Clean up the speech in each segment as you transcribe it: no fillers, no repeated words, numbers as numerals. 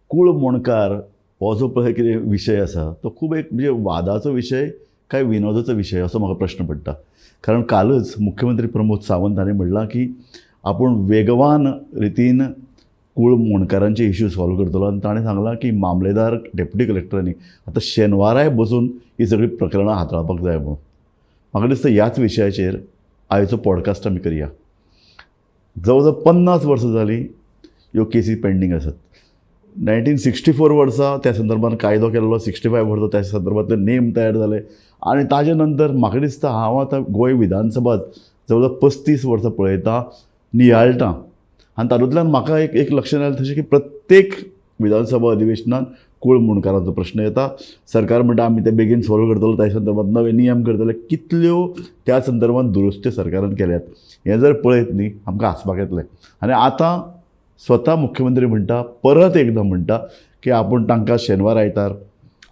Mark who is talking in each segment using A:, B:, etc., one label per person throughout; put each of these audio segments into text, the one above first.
A: कूळ मुणकार हो जो पळय कितें विशय आसा तो खूब एक म्हणजे वादाचो विशय काय विनोदाचो विशय असो म्हाका प्रश्न पडटा. कारण कालच मुख्यमंत्री प्रमोद सावंत हांणी म्हणलां की आपूण वेगवान रितीन कूळ मुणकारांचे इश्यू सॉल्व करतलो आनी ताणें सांगलां की मामलेदार, डेप्युटी कलेक्टरांनी आतां शेनवाराय बसून ही सगळीं प्रकरणां हाताळपाक जाय म्हणून. म्हाका दिसता ह्याच विशयाचेर आयचो पॉडकास्ट आमी करया. जवळ जवळ 50 वर्सां जालीं ह्यो केसी पेंडींग आसात. 1964 वर्सा त्या संदर्भात कायदो केल्लो, 65 वर्सा त्या संदर्भांतले नेम तयार जाले आनी ताजे नंतर म्हाका दिसता हांव आतां गोंय विधानसभा जवळ जवळ 35 वर्सां पळयतां, नियाळटां आनी तातूंतल्यान म्हाका एक एक लक्षांत आयलें तशें की प्रत्येक विधानसभा अधिवेशनान कूळ मुणकारांचो प्रश्न येता. सरकार म्हणटा आमी ते बेगीन सॉल्व करतलो, त्या संदर्भात नवे नियम करतले. कितल्यो त्या संदर्भात दुरुस्त्यो सरकारान केल्यात हें जर पळयत न्ही आमकां हांसपाक येतलें. आनी आतां स्वता मुख्यमंत्री म्हणटा, परत एकदां म्हणटा की आपूण तांकां शेनवार आयतार,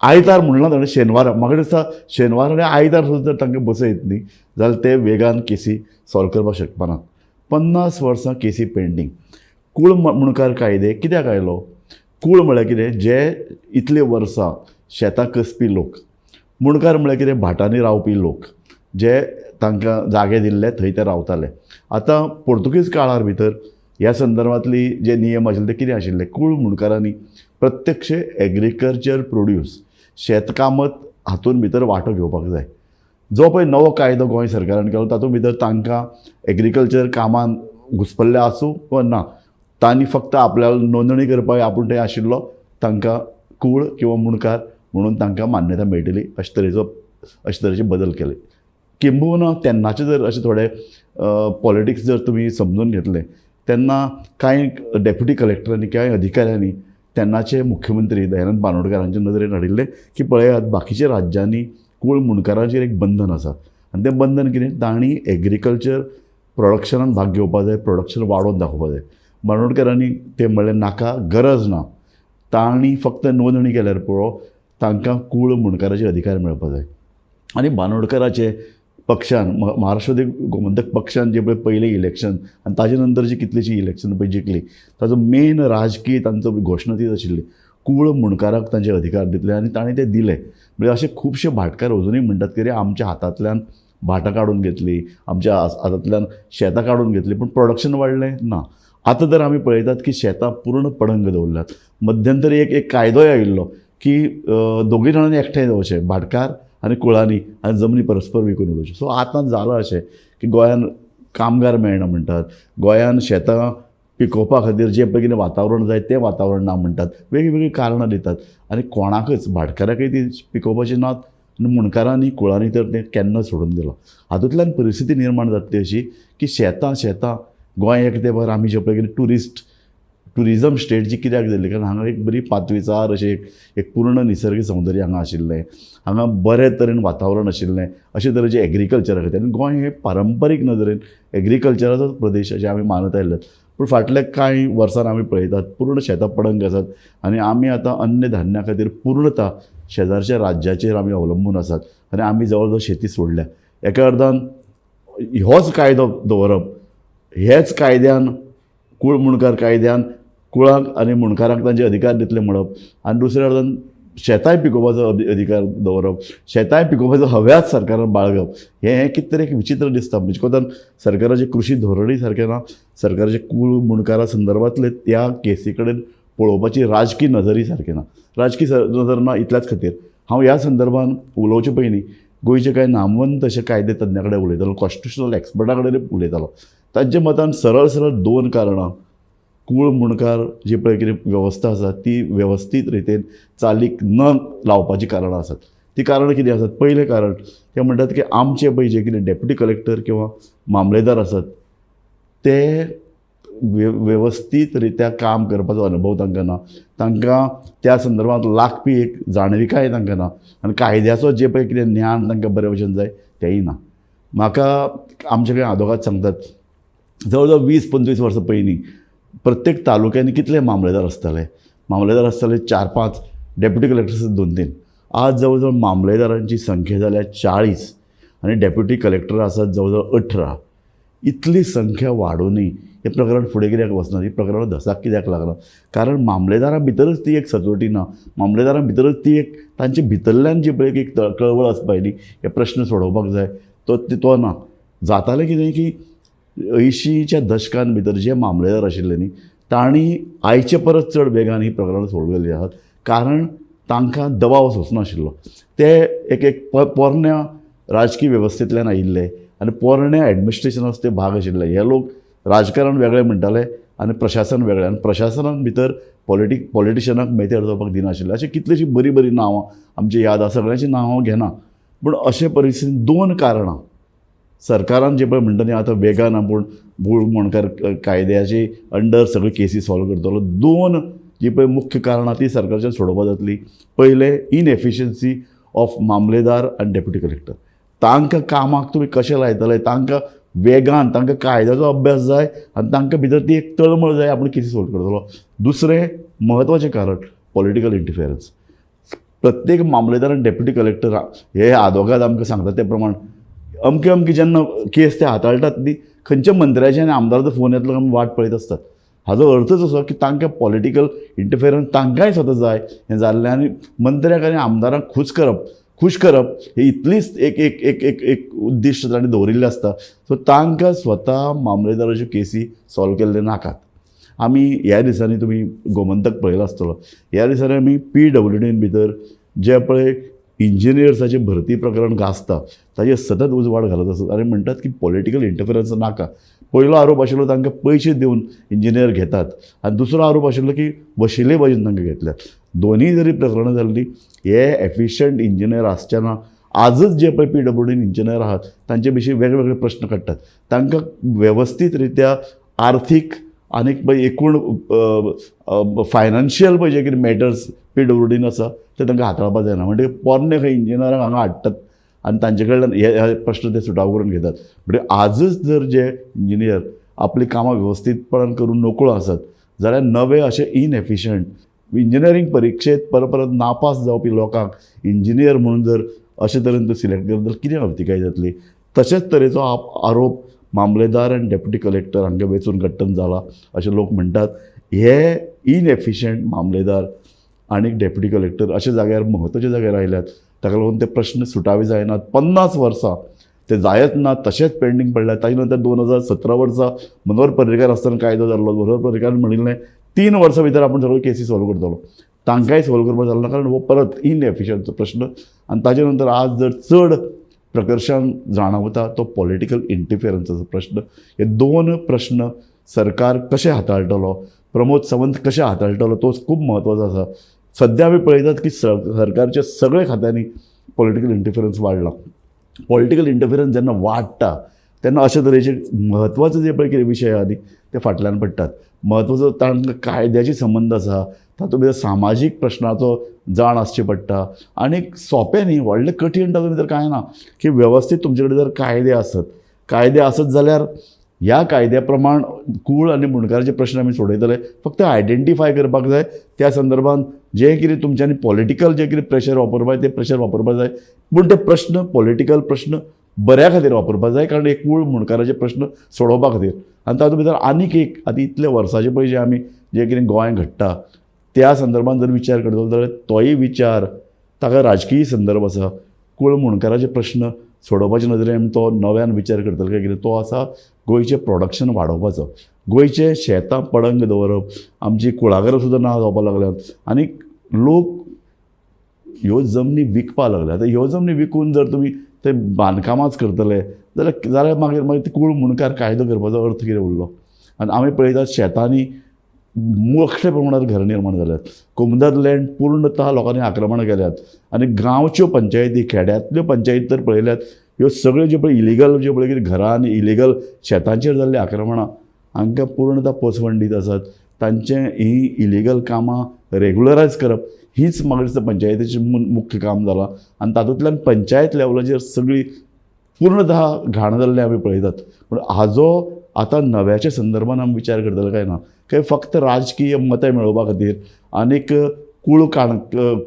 A: आयतार म्हणलां ताणें शेनवार, म्हाका दिसता शेनवार आनी आयतार सुद्दां जर तांकां बसयत न्ही जाल्यार ते वेगान केसी सॉल्व करपाक शकपानात. 50 वर्सां केसी पेंडींग. कूळ मुणकार कायदे कित्याक आयलो? कूळ म्हळ्यार कितें? जे इतले वर्सां शेतां कसपी लोक. मुणकार म्हळ्यार कितें? भाटांनी रावपी लोक, जे तांकां जागे दिल्ले थंय ते रावताले. आतां पोर्तुगीज काळार भितर ह्या संदर्भांतली जे नियम आशिल्ले ते कितें आशिल्ले? कूळ मुणकारांनी प्रत्यक्ष एग्रीकल्चर प्रोड्यूस, शेतकामत हातूंत भितर वांटो घेवपाक जाय. जो पळय नवो कायदो गोंय सरकारान केलो तातूंत भितर तांकां एग्रीकल्चर कामान घुसपल्ले आसूं वा ना, तांणी फक्त आपल्याक नोंदणी करपाक आपूण थंय आशिल्लो तांकां कूळ किंवा मुणकार म्हणून तांकां मान्यता मेळटली अशे तरेचो, अशे तरेचे बदल केले. किंबहुना तेन्नाचे जर अशे थोडे पॉलिटिक्स जर तुमी समजून घेतले तेन्ना कांय डेप्युटी कलेक्टरांनी, कांय अधिकाऱ्यांनी तेन्नाचे मुख्यमंत्री दयानंद बांदोडकर हांचे नदरेन हाडिल्लें की पळयात बाकीच्या राज्यांनी कूळ मुणकारांचेर एक बंधन आसा आनी तें बंधन कितें? तांणी एग्रीकल्चर प्रोडक्शनान भाग घेवपाक जाय, प्रोडक्शन वाडोवन दाखोवपाक जाय. बांदोडकरांनी तें म्हणलें नाका, गरज ना, तांणी फक्त नोंदणी केल्यार पुरो, तांकां कूळ मुणकाराचे अधिकार मेळपाक जाय. आनी बांदोडकराचे पक्षान, महाराष्ट्रवादी गोमंतक पक्षान जे पळय पयलें इलेक्शन आनी ताजे नंतर जी कितलीशीं इलेक्शन पळय जिखली, ताजो मेन राजकीय तांचो घोशणा तीच आशिल्ली, कूळ मुणकाराक तांचे अधिकार दितले आनी ताणें ते दिले. म्हणजे अशे खुबशे भाटकार अजुनूय म्हणटात की रे आमच्या हातांतल्यान भाटां काडून घेतली, आमच्या हातांतल्यान शेतां काडून घेतली, पूण प्रोडक्शन वाडलें ना. आतां तर आमी पळयतात की शेतां पूर्ण पडंग दवरल्यात. मध्यंतरी एक एक कायदोय आयिल्लो की दोगूय जाणांनी एकठांय जावचें, भाटकार आनी कुळांनी, आनी जमनी परस्पर विकून उडोवच्यो. सो आतां जालां अशें की गोंयान कामगार मेळना म्हणटात, गोंयान शेतां पिकोवपा खातीर जें पळय कितें वातावरण जाय तें वातावरण ना म्हणटात, वेगळीं वेगळीं कारणां दितात आनी कोणाकच, भाटकाराकय ती पिकोवपाची नात आनी मुणकारांनी, कुळांनी तर तें केन्ना सोडून दिलां. हातूंतल्यान परिस्थिती निर्माण जातली अशी की शेतां शेतां गोंय एक तेंपार आमी जें पळय कितें ट्युरिजम स्टेट जी कित्याक जाल्ली, कारण हांगा एक बरी पाचवीचार अशें एक एक पूर्ण निसर्ग सौंदर्य हांगा आशिल्लें, हांगा बरे तरेन वातावरण आशिल्लें, अशे तरेचें एग्रीकल्चरा खातीर. आनी गोंय हें पारंपारीक नदरेन एग्रीकल्चराचोच प्रदेश अशें आमी मानत आयिल्ले. पूण फाटल्या कांय वर्सान आमी पळयतात पूर्ण शेतां पडंग आसात आनी आमी आतां अन्य धान्या खातीर पूर्णता शेजारच्या राज्याचेर आमी अवलंबून आसात आनी आमी जवळ जवळ शेती सोडल्या. एका अर्दान होच कायदो दवरप, हेच कायद्यान, कूळ मुणकार कायद्यान कुळांक आनी मुणकारांक तांचे अधिकार दितले म्हणप आनी दुसऱ्या अर्दान शेतांय पिकोवपाचो अधिकार दवरप, शेतांय पिकोवपाचो हव्यास सरकारान बाळगप, हें कितें तरी एक विचित्र दिसता. म्हणजे कोतान सरकाराचें कृशी धोरणूय सारकें ना, सरकाराचें कूळ मुणकारा संदर्भांतले त्या केसी कडेन पळोवपाची राजकी नजरूय सारकें ना. राजकी नजर ना इतल्याच खातीर हांव ह्या संदर्भान उलोवचे पयलीं गोंयचे कांय नामवंत अशे कायदे तज्ञा कडेन उलयतालो, कॉन्स्टिट्युशनल एक्सपर्टा कडेन उलयतालो. तांच्या मतान सरळ सरळ दोन कारणां, कूळ मुणकार जी पळय कितें वेवस्था आसा ती वेवस्थीत रितीन चालीक न लावपाची कारणां आसात. ती कारणां कितें आसात? पयलें कारण ते म्हणटात की आमचे पळय जे कितें डेप्युटी कलेक्टर किंवा मामलेदार आसात ते वेवस्थीत रित्या काम करपाचो अनुभव तांकां ना, तांकां त्या संदर्भात लागपी एक जाणविकाय तांकां ना आनी कायद्याचो जें पळय कितें ज्ञान तांकां बरे भशेन जाय तेंय ना. म्हाका आमचे कडेन आदोगाद सांगतात जवळ जवळ 20-25 वर्सां पयलीं प्रत्येक तालुक्यांनी कितले मामलेदार आसताले? मामलेदार आसताले 4-5, डेप्युटी कलेक्टर 2-3. आज जवळ जवळ मामलेदारांची संख्या जाल्या 40 आनी डेप्युटी कलेक्टर आसात जवळ जवळ 18. इतली संख्या वाडोवनूय हें प्रकरण फुडें कित्याक वचना, ही प्रकरण धसाक कित्याक लागना? कारण मामलेदारां भितरच ती एक सचोटी ना, मामलेदारां भितरच ती एक तांचे भितरल्यान जी पळय एक कळवळ आसपा न्ही, हे प्रश्न सोडोवपाक जाय तो ना. जातालें कितें की 80च्या दशकान भितर जे मामलेदार आशिल्ले न्ही तांणी आयचे परस चड बेगान ही प्रकरणां सोडून गेल्लीं आसात, कारण तांकां दबाव सोंसनाशिल्लो. ते एक एक पोरण्या राजकीय वेवस्थेंतल्यान आयिल्ले आनी पोरण्या एडमिनिस्ट्रेशनाचो ते भाग आशिल्ले. हे लोक राजकारण वेगळें म्हणटाले आनी प्रशासन वेगळें, आनी प्रशासनान भितर पॉलिटिशनाक मेतेर जावपाक दिनाशिल्ले. अशें कितलींशीं बरीं बरीं नांवां आमची याद आसा, सगळ्यांचीं नांवां हांव घेना, पूण अशे परिस्थितीन दोन कारणां सरकारान जे पळय म्हणटा न्ही आतां वेगान आपूण मूळ मुणकार कायद्याचे अंडर सगळे केसी सॉल्व करतलो, दोन जी पळय मुख्य कारणां ती सरकारच्यान सोडोवपाक जातली. पयलें, इनएफिशियन्सी ऑफ मामलेदार आनी डेप्युटी कलेक्टर. तांकां कामाक तुमी कशें लायतले, तांकां वेगान तांकां कायद्याचो अभ्यास जाय आनी तांकां भितर ती एक तळमळ जाय आपूण केसी सॉल्व करतलो. दुसरें म्हत्वाचें कारण पॉलिटिकल इंटरफियरन्स. प्रत्येक मामलेदार आनी डेप्युटी कलेक्टर हे आदवोगाद आमकां सांगता ते प्रमाण अमके अमके जेन्ना केस ते हाताळटात न्ही, खंयच्या मंत्र्याचे आनी आमदाराचो फोन येतलो आमी वाट पळयत आसतात. हाजो अर्थच असो की तांकां पॉलिटिकल इंटरफियरन्स तांकांय स्वता जाय हें जाल्लें, आनी मंत्र्याक आनी आमदारांक खूश करप हे इतलीच एक एक एक एक एक उद्दिश्ट तांणी दवरिल्लें आसता. सो तांकां स्वता मामलेदाराच्यो केसी सॉल्व केल्ले नाकात. आमी ह्या दिसांनी तुमी गोमंतक पळयला आसतलो, ह्या दिसांनी आमी PWDन भितर जे पळय इंजिनियर्साचें भरती प्रकरण गाजता ताजेर सतत उजवाड घालत आसत आनी म्हणटात की पॉलिटिकल इंटरफियरन्स नाका. पयलो आरोप आशिल्लो तांकां पयशे दिवन इंजिनियर घेतात, आनी दुसरो आरोप आशिल्लो की वशिले बाजून तांकां घेतल्यात. दोनूय जरी प्रकरणां जाल्लीं, हे एफिशंट इंजिनियर आसचे ना. आजच जे पळय PWDन इंजिनियर आहात तांचे विशीं वेगवेगळे प्रश्न काडटात. तांकां वेवस्थीत रित्या आर्थीक आनीक पळय एकूण फायनान्शियल पळय जे कितें मॅटर्स PWDन आसा ते तांकां हाताळपाक जायना. म्हणटकीर पोरणे खंय इंजिनियरांक हांगा हाडटात आनी तांचे कडल्यान हे प्रश्न ते सुटावो करून घेतात. म्हणजे आजच जर जे इंजिनियर आपलीं कामां वेवस्थीतपणान करून नकळो आसत जाल्यार नवे अशे इनएफिशंट इंजिनियरींग परिक्षेत परत परत नापास जावपी लोकांक इंजिनियर म्हणून जर अशे तरेन ते सिलेक्ट करत जाल्यार कितें अवतिकाय जातली. तशेंच तरेचो आरोप मामलेदार आनी डेप्युटी कलेक्टर हांकां वेंचून काडटना जाला अशें लोक म्हणटात. हे इनएफिशंट मामलेदार आनी डेप्युटी कलेक्टर अशे जाग्यार म्हत्वाच्या जाग्यार आयल्यात, ताका लागून ते प्रश्न सुटावे जायनात. 50 वर्सां ते जायच ना, तशेंच पेंडींग पडल्यात. ताजे नंतर 2017 वर्सा मनोहर पर्रीकार आसतना कायदो जाल्लो. मनोहर पर्रीकार म्हणिल्लें 3 वर्सां भितर आपूण सगळ्यो केसी सॉल्व करतलो. तांकांय सॉल्व करपाक जालें ना, कारण हो परत इनएफिशंटचो प्रश्न. आनी ताजे नंतर आज जर चड प्रकर्शान जाणवता तो पॉलिटिकल इंटरफियरन्साचो प्रश्न. हे दोन प्रश्न सरकार कशें हाताळटलो, प्रमोद सावंत कशें हाताळटलो तो खूब म्हत्वाचो आसा. सद्या आमी पळयतात की सरकारच्या सगळ्या खात्यांनी पॉलिटिकल इंटरफियरन्स वाडला. पॉलिटिकल इंटरफियरन्स जेन्ना वाडटा तेन्ना अशे तरेचे म्हत्वाचे जे पळय कितें विशय आहा न्ही ते फाटल्यान पडटात. म्हत्वाचो तांकां कायद्याचे संबंद आसा, तातूंत भितर सामाजीक प्रश्नाचो जाण आसची पडटा. आनी सोंपें न्ही, व्हडलें कठीण तातूंत भितर कांय ना की वेवस्थीत तुमचे कडेन जर कायदे आसत जाल्यार ह्या कायद्या प्रमाण कूळ आनी मुंडकाराचे प्रश्न आमी सोडयतले. फक्त आयडेंटिफाय करपाक जाय त्या संदर्भान जें कितें तुमच्यांनी पॉलिटिकल जें कितें प्रेशर वापरपाक जाय तें प्रेशर वापरपाक जाय, पूण ते प्रश्न पॉलिटिकल प्रश्न बऱ्या खातीर वापरपाक जाय, कारण एक कूळ मुंडकाराचे प्रश्न सोडोवपा खातीर. आनी तातूंत भितर आनीक एक आतां इतले वर्साचे पळय जे आमी जें कितें गोंय घडटा त्या संदर्भान जर विचार करतलो जाल्यार तोय विचार ताका राजकीय संदर्भ आसा. कूळ मुंडकाराचे प्रश्न सोडोवपाचे नदरेन आमी तो नव्यान विचार करतले काय कितें, तो आसा गोंयचें प्रोडक्शन वाडोवपाचो, गोंयचें शेतां पडंग दवरप, आमची कुळागरां सुद्दां ना जावपाक लागल्यात आनी लोक ह्यो जमनी विकपाक लागल्या. आतां ह्यो जमनी विकून जर तुमी ते बांदकामांच करतले जाल्यार मागीर मागीर ते कूळ मुंडकार कायदो करपाचो अर्थ कितें उरलो. आनी आमी पळयतात शेतांनी मोठ्या प्रमाणात घरां निर्माण जाल्यात, कोमुनिदाद लँड पूर्णतः लोकांनी आक्रमणां केल्यात आनी गांवच्यो पंचायती, खेड्यांतल्यो पंचायती तर पळयल्यात ह्यो सगळ्यो ज्यो पळय इलिगल ज्यो पळय कितें घरां आनी इलिगल शेतांचेर जाल्लीं आक्रमणां हांकां पूर्णतः पोसवण दीत आसात. तांचें हीं इलिगल कामां रेगुलरायज करप हीच म्हाका दिसता पंचायतीचें मुख्य काम जालां आनी तातूंतल्यान पंचायत लेवलाचेर सगळी पूर्णतः घाण जाल्लें आमी पळयतात. पूण हाजो आतां नव्याच्या संदर्भान आमी विचार करतले काय ना, काय फक्त राजकीय मतां मेळोवपा खातीर आनीक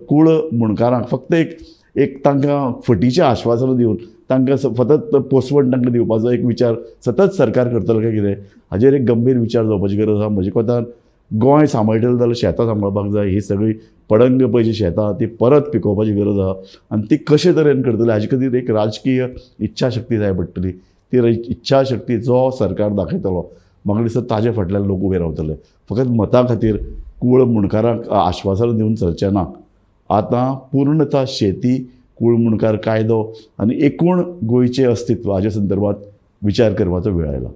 A: कूळ मुंडकारांक फक्त एक एक तांकां फटीचें आश्वासनां दिवन तांकां फकत पोसवण तांकां दिवपाचो एक विचार सतत सरकार करतलो काय कितें, हाजेर एक गंभीर विचार जावपाची गरज आसा. म्हज्या कोतान गोंय सांबाळटलें जाल्यार शेतां सांबाळपाक जाय. ही सगळी पडंग पळय जी शेतां ती परत पिकोवपाची गरज आसा आनी ती कशे तरेन करतले हाजे खातीर एक राजकीय इच्छाशक्ती जाय पडटली. ती इच्छाशक्ती जो सरकार दाखयतलो म्हाका दिसता ताजे फाटल्यान लोक उबे रावतले. फकत मतां खातीर कूळ मुंडकारांक आश्वासन दिवन चलचें ना. आतां पूर्णता शेती, कूळ मुंडकार कायदो आनी एकूण गोंयचें अस्तित्व हाजे संदर्भात विचार करपाचो वेळ आयला.